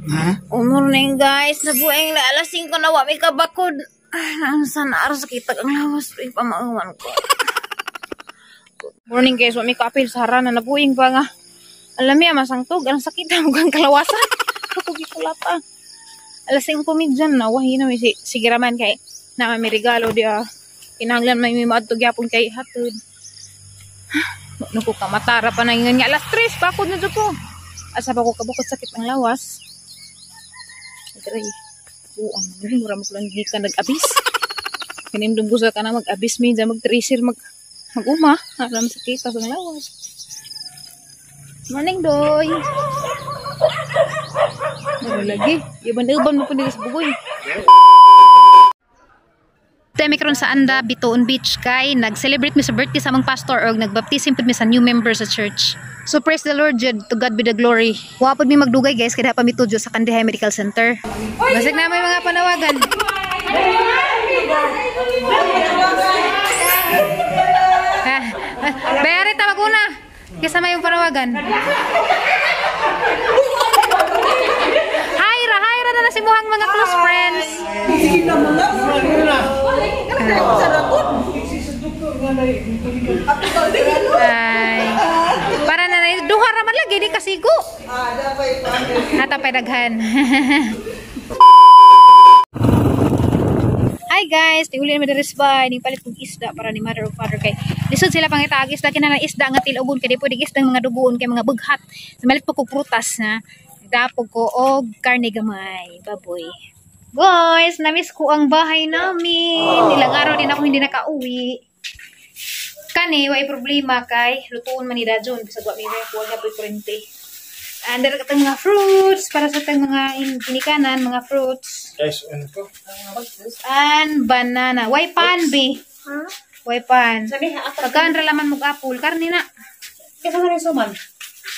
Morning guys, nabueng na alas 5 na wa may kabakod. Ah, sana aras kita ang lawas tuwing pamauman ko. Morning guys, wa may kaapil sa harana, nabuing pa nga. Alam niya, masangtog, ang sakit ang kalawasan. Ako gikulata. Alas 5 mi dyan na, wahi na may sige raman kay na may regalo diya. Kinahanglan may maadto gyapon kay hatod. Nuko ka matara pa na ingon nga alas 3 bakod na jud ko. Asa pa ko kabukod sakit ang lawas. Dre. Buang, mura mo lang gikan nag-abis. Kanindong gusto ka na mag-abis mi dyan mag-tracer mag-uma. Aram sakit ang lawas. Morning doy. Mura lagi. Iban-iban mo po nila sa bugoy. Temi karon sa Anda, Bitoon Beach kay nag-celebrate mi sa birthday sa among pastor og nagbaptism pud mi sa new member sa church. So praise the Lord jud, to God be the glory. Wa pud mi magdugay guys kay pa mi tudyo sa Kandihay Medical Center. Basig na may mga panawagan. Bayari ta maguna. Kaysa may panawagan. Hayra, hayra na nasimuhang mga close friends. Ay. Para na duha ra man lagi di kasigo. Natapay daghan. Hi guys, tiuli na diri sa ning palit kog isda para ni mother of father kay lisod sila pangitaag isda kinahanglan isda nga tilogon kay di pwede isda mga dugoon kay mga bughat. So, malit po kog prutas na dapog ko og karne gamay, baboy. Guys, na-miss ko ang bahay namin. Ilang araw din ako hindi nakauwi. Kani, way problema kay lutuon man ni Dajon bisag wa may ref, wa gyud kurente. And dara katong mga fruits para sa tang mga ginikanan, mga fruits. Guys, ano to? And banana. Way pan be. Huh? Way pan. Pagkaan ra laman mog apple, karne na. Kaysa man suman.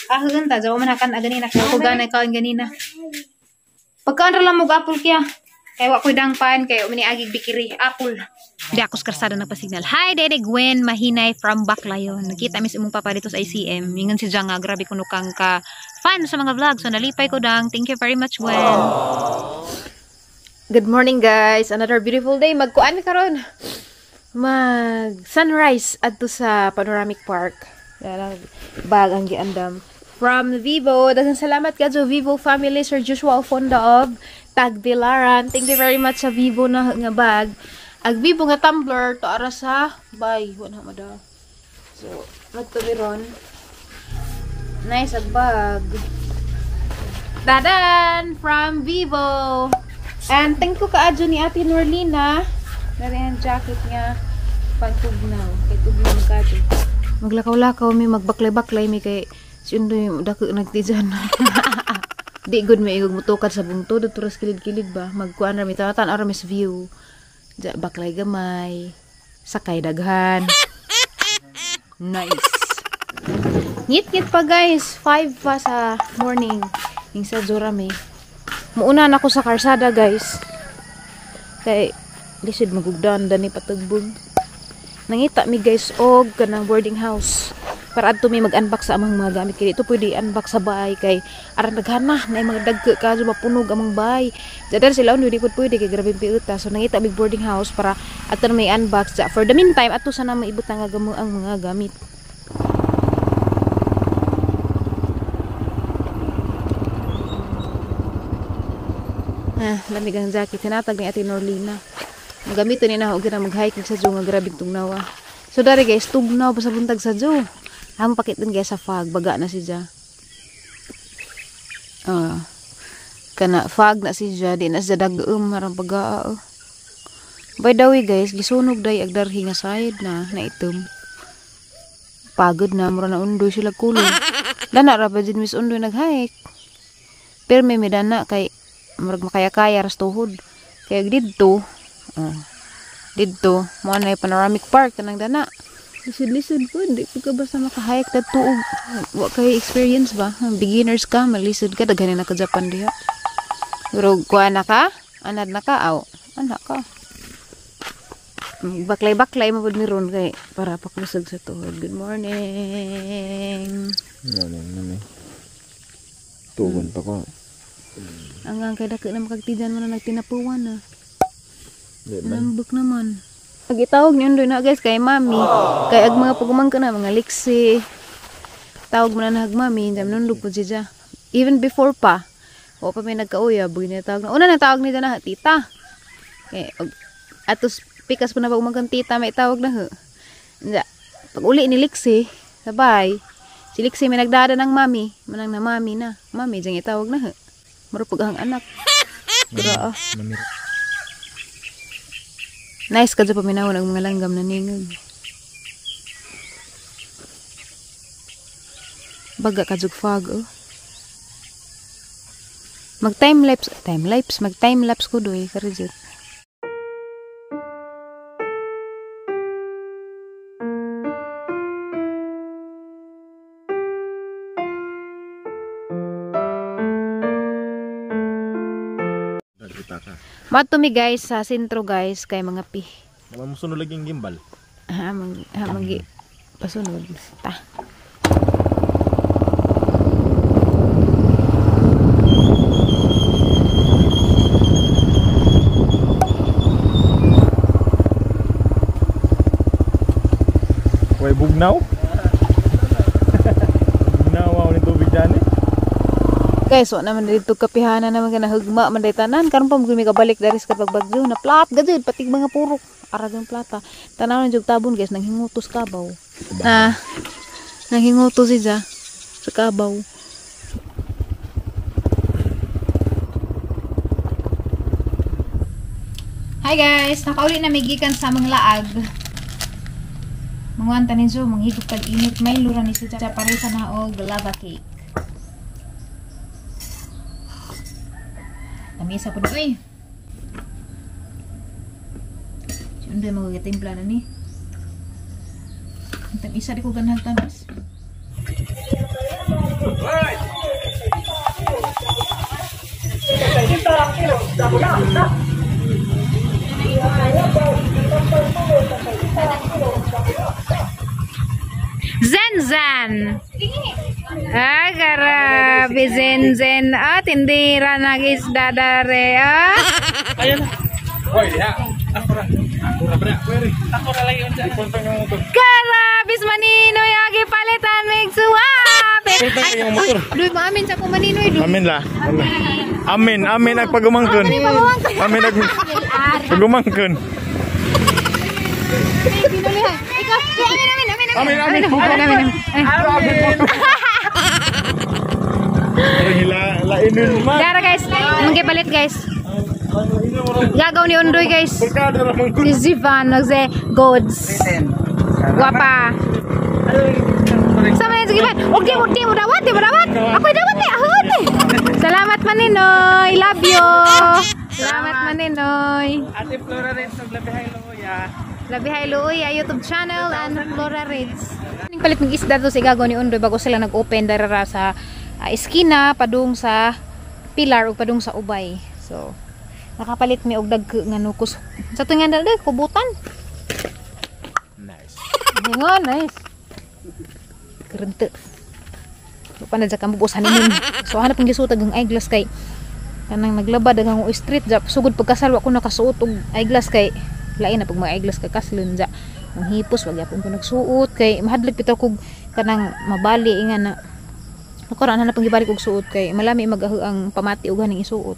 Ah, ganta, jawa man hakan aganina kay ko ganay kaon ganina. Pagkaan ra lang mog apple kya. Kay wa koy dangpan kay umi agig bikiri apple. Di ako sa karsada nagpa-signal. Hi, Dede Gwen Mahinay from Baclayon. Nakita mis imong papa dito sa ICM. Ingon si Jang nga grabe kuno kang ka fan sa mga vlog. So nalipay ko dang. Thank you very much, Gwen. Good morning guys. Another beautiful day. Magkuan mi karon. Mag sunrise adto sa Panoramic Park. Bag ang giandam. From Vivo. Daghang salamat kadto Vivo family, Sir Joshua Fonda of Tagbilaran. Thank you very much sa Vivo na nga bag. Ag Vivo nga tumbler to ara sa bay wala mada. So magtubiron. Nice ag bag. Dadan from Vivo. And thank you kaadyo ni Ate Norlina. Dari ang jacket niya pantugnaw. Kay tugnaw kadyo. Maglakaw-lakaw mi, magbaklay-baklay mi kay si Undoy dako nagtijan. Di good may igog mutukad sa bungtod dito ras kilid-kilid ba. Magkuan ra mi tan ara mis view. Ja baklay gamay. Sakay daghan. Nice. Ngit-ngit pa guys, 5 pa sa morning. Ning sa Zora may. Muuna na ako sa karsada guys. Kay lisod magugdan dani patugbog. Nangita mi guys og kanang boarding house. Para adto mi mag-unbox sa amang mga gamit kay dito pwede i-unbox sa bahay kay aran daghan na nay mga dagko ka mapunog amang bahay. Jadar sila uno di pud pwede kay grabe piuta. So nangita mig boarding house para adto na may unbox. For the meantime adto sana maibutang nga ang mga gamit. Ah, lamig ang jacket tinatag ni Ate Norlina. Magamito ni na og na mag-hike sa jo nga grabe tugnawa. So dari guys, tugnaw pa sa buntag sa jo. Amo pakit din guys sa fog, baga na si ja. Kana fog na si ja, di na siya dag-um marang baga. By the way guys, gisunog day ag darhi nga side na naitom. Pagod na mura na undoy sila kulong. Dana ra pa jud Miss Undoy nag-hike. Pero may midana kay murag makaya-kaya ras tuhod. Kaya didto, didto mo na Panoramic Park kanang dana. Lisod-lisod po, hindi po ka basta makahike dadto og wa kay experience ba? Beginners ka, malisod ka, daghan na ka Japan diha. Pero kuha na ka, anad na ka, aw, ana ka. Baklay-baklay mo pud ni ron kay para pakusog sa tuhod. Good morning. Morning, morning. Tugon pa ko. Ang kay dako na makagtidan mo na nagtinapuan na. Nambok naman. Pag-itawag ni Undoy na guys kay mami. Kay ag mga pagumangka na mga liksi. Tawag mo na nahag mami, dam nundog po siya. Even before pa. O pa may nagkauyab, tawag na. Una na tawag niya na tita. Kay atos pikas po na pagumangkang tita may tawag na ho. Pag uli ni Lixie, sabay. Si Lixie may nagdada ng mami. Manang na mami na. Mami, dyan itawag na ho. Marupag ang anak. Dira ah. Nice ka dyan paminawon ang mga langgam na ningag. Baga ka dyan fog oh. Mag time lapse. Time lapse. Mag time lapse ko doy. Karijit. Matumi guys sa sentro guys kay mga pi. Wala mo sunod lagi yung gimbal. Ha, magi pasunod ta. Way bugnaw. Bugnaw ang uling tubig dyan eh. Guys, wa naman dito kapihana naman ka nahugma man day tanan karon pa magumi kabalik dari sa pagbagyo na plat gajud pati mga purok ara yung plata. Tanaw na jud tabon guys nanghingutos kabaw. Na nanghingutos siya sa kabaw. Hi guys, nakauli na may gikan sa among laag. Manguan tanin so manghigop tag init may lura ni siya pare sa naog lava cake. Tamisa po na eh. Si Undoy magigitimpla na ni. Tamisa di ko ganahag tamis. Zen Zen! Ah, grabe Zen Zen. Ah, tindira na isda dare. Ah. Ayan na. Hoy, ya. Ako ra. Ako ra bre. Ako ra lagi unsa. Grabe maninoy agi palitan mig suwabe. Ay, uy, duy maamin sa ko maninoy duy. Amin la. Amin, amin ag pagumangkon. Amin ag pagumangkon. Ikaw, amin, amin, amin, amin, amin, amin, amin, amin. Dara guys, manggipalit guys. Gagaw ni Undoy guys. Si Zivan nagse goods. Guwapa. Sama na si Zivan. Og di mo dawat, di mo dawat. Ako dawat eh, ako eh. Salamat Maninoy, love you. Salamat Maninoy. Ate Flora Reds ng Labihay Luya. Labihay Luya YouTube channel and Flora Reds. Palit ng isda to sa igagaw ni Undoy bago sila nag-open darara sa eskina padung sa Pilar ug padung sa Ubay. So nakapalit mi og dagko nga nukos. Sa tungan dagdag kubutan. Nice. Nga nice. Kerente. Pa na dyan bubusan ninyo. So hanap ang gisutag ang eyeglass kay kanang naglaba daghang street ja sugod pagkasal wa ko nakasuot og eyeglass kay lain na pag mga eyeglass kay kaslon ja. Manghipos wag gyapon ko nagsuot kay mahadlok bitaw kog kanang mabali nga na. Karon hanap ang gibalik og suot kay malami magahu ang pamati og haning isuot.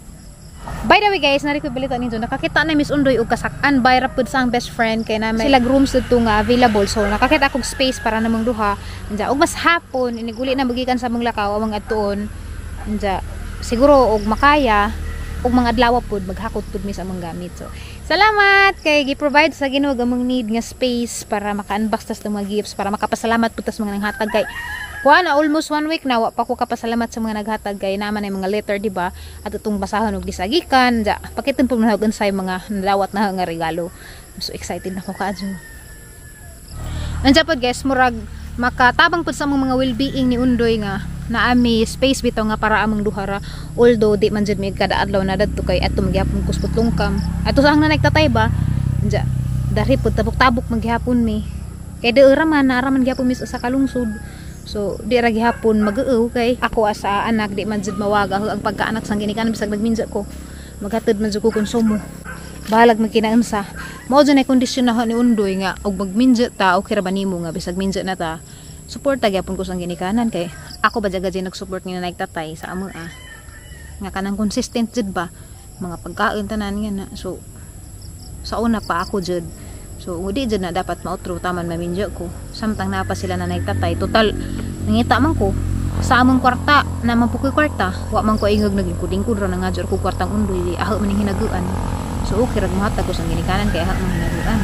By the way guys, nari ko balita ninyo, nakakita na Miss Undoy og kasak-an by ra pud sa ang best friend kay na may sila rooms didto nga available. So nakakita akong space para namong duha. Anja og mas hapon iniguli na magikan sa among lakaw among adtuon. Anja siguro og makaya og mga adlaw pud maghakot pud mi sa among gamit. So salamat kay gi-provide sa Ginoo among need nga space para maka-unbox tas mga gifts para makapasalamat pud tas mga nanghatag kay kuha na almost 1 week na wa pa ko kapasalamat sa mga naghatag kay naman ay mga letter di ba at itong basahon og disagikan ja pakitin po man unsay mga nadawat na nga regalo. I'm so excited na ko kaadyo. Anja pod guys murag makatabang pod sa among mga well-being ni Undoy nga naami space bitaw nga para among duhara although di man jud mi kada adlaw na dadto kay adto magyapon ko sa Putlongkam ato sa ang nagtatay ba anja dari pod tabok-tabok magyapon mi kay di ra man naara man gyapon mi sa kalungsod. So di ra gihapon mag-uaw kay ako asa anak di man jud mawaga ang pagkaanak sang ginikanan bisag nagminja ko. Maghatod man jud ko konsumo. Bahalag magkinaunsa. Mao jud ay kondisyon na ni Undoy nga og magminja ta, okay ra ba nimo nga bisag minja na ta, suporta gyapon ko sang ginikanan kay ako ba jaga nag-support nga nanay tatay sa amo ah. Nga kanang consistent jud ba mga pagkaon tanan nga na. So sa una pa ako jud. So di jud na dapat mautro taman maminjo ko. Samtang naa pa sila nanay tatay, total nangita man ko sa among kwarta, na man po ko'y kwarta, wa man ko ingog naglingkod-lingkod ra nangadyo ko kwartang Undoy, di aho man ning hinaguan. So okay ra mohatag ko sa ginikanan kay aho man hinaguan.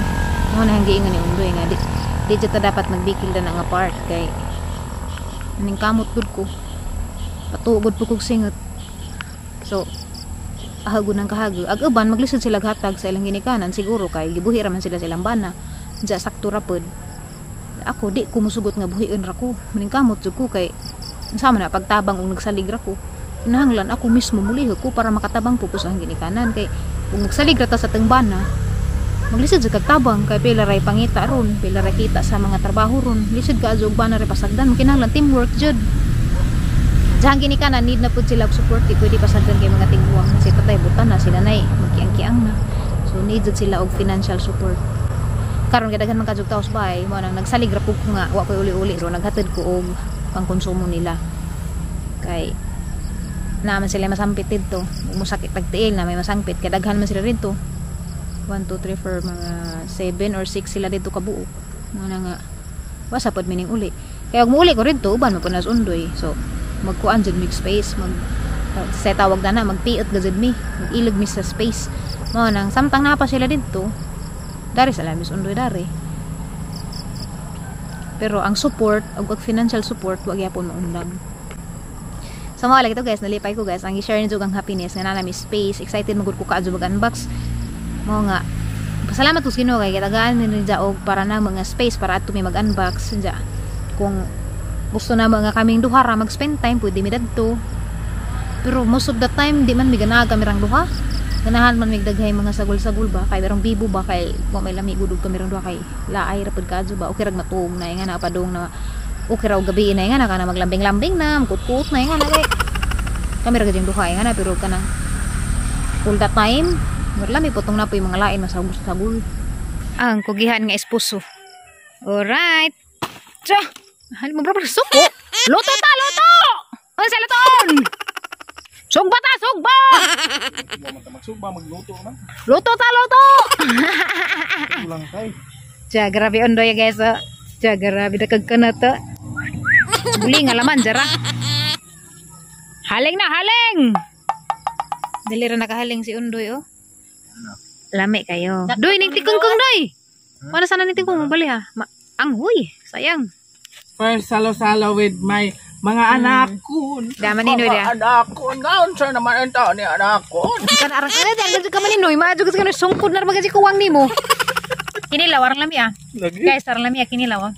Mao na ang giingon ni Undoy nga di di jud ta dapat magbikil na nga part kay ning kamot gud ko. Patuo gud po kog singot. So ahago ng kahago. Ag uban maglisod sila hatag sa ilang ginikanan siguro kay gibuhi ra man sila sa ilang bana. Diya sakto ra pod. Ako di ko musugot nga buhion ra ko. Maning kamot jud ko kay sama na pagtabang og nagsalig ra ko. Kinahanglan ako mismo mulihog ko para makatabang po ko sa ginikanan kay kung nagsalig ra ta sa teng bana, maglisod jud kag tabang kay pila ray pangita ron, pila ray kita sa mga trabaho ron. Lisod ka og bana ray pasagdan, kinahanglan teamwork jud. Diyan ginikanan need na pud sila og support, di pwede pasagdan kay mga tingguang si tatay butan na sila nay magkiang-kiang na. So need jud sila og financial support. Karon kay daghan man kadtog tawo sa bahay, mao nang nagsalig ra pud ko nga wa koy uli-uli ro naghatod ko og pangkonsumo nila. Kay naman sila masampit didto, musakit tag tiil na may masangpit kay daghan man sila didto. 1 2 3 4 mga 7 or 6 sila didto kabuok. Mao na nga wasa pod mining uli. Kaya og muuli ko didto uban man pud na sa Undoy. So magkuan jud mig space, mag sa tawag na magpiot ga jud mi, mag-ilog mi sa space. Mao nang samtang naa pa sila didto, dari sa lamis Undoy dari. Pero ang support ug ang financial support wa gyapon maundang. So mga lagi to guys, nalipay ko guys, ang i-share niyo ang happiness nga naa mi space, excited magud ko kaadyo mag-unbox. Mao nga pasalamat ko sa Ginoo kay gitagaan mi ni og para na mga space para adto mi mag-unbox dya. Kung gusto na mga kaming duha ra mag-spend time, pwede mi dadto. Pero most of the time di man mi ganahan kami rang duha. Ganahan man mig daghay mga sagol-sagol ba kay merong bibo ba kay wa may lami gudog kami rang duha kay laay ra pud kaadyo ba. Okay rag matuog na nga na padung na okay ra og gabi na nga na kana maglambing-lambing na, magkut-kut na nga na kay kami ra gud duha nga na pero kanang all the time lami potong na po yung mga lain masagol-sagol. Ang kugihan nga esposo. Alright. Tsa! Hal mo bro suko. Luto ta, luto. Unsa lutoon? Sugba ta, sugba. Magsugba, magluto man. Luto ta, luto. Kulang kay. Tsa, grabe Undoy guys. Oh. Tsa, grabe dakag ka na to. Buli nga laman jara. Haling na, haling. Dili ra nakahaling si Undoy oh. Lami kayo. Doy ning tikungkong doy. Wala sana ning tikungkong bali ha. Anghoy, sayang. First salo-salo with my mga anak ko. Dama ni Noy Mga anak ko. Ngaon sa naman ang tao ni anak ko. Kan arang kana di ang ka man ni Noy, maadyo ka sa sungkod na magasi kuwang nimo. Kinilaw arang lami ah. Lagi. Guys, arang lami ah kinilaw ah.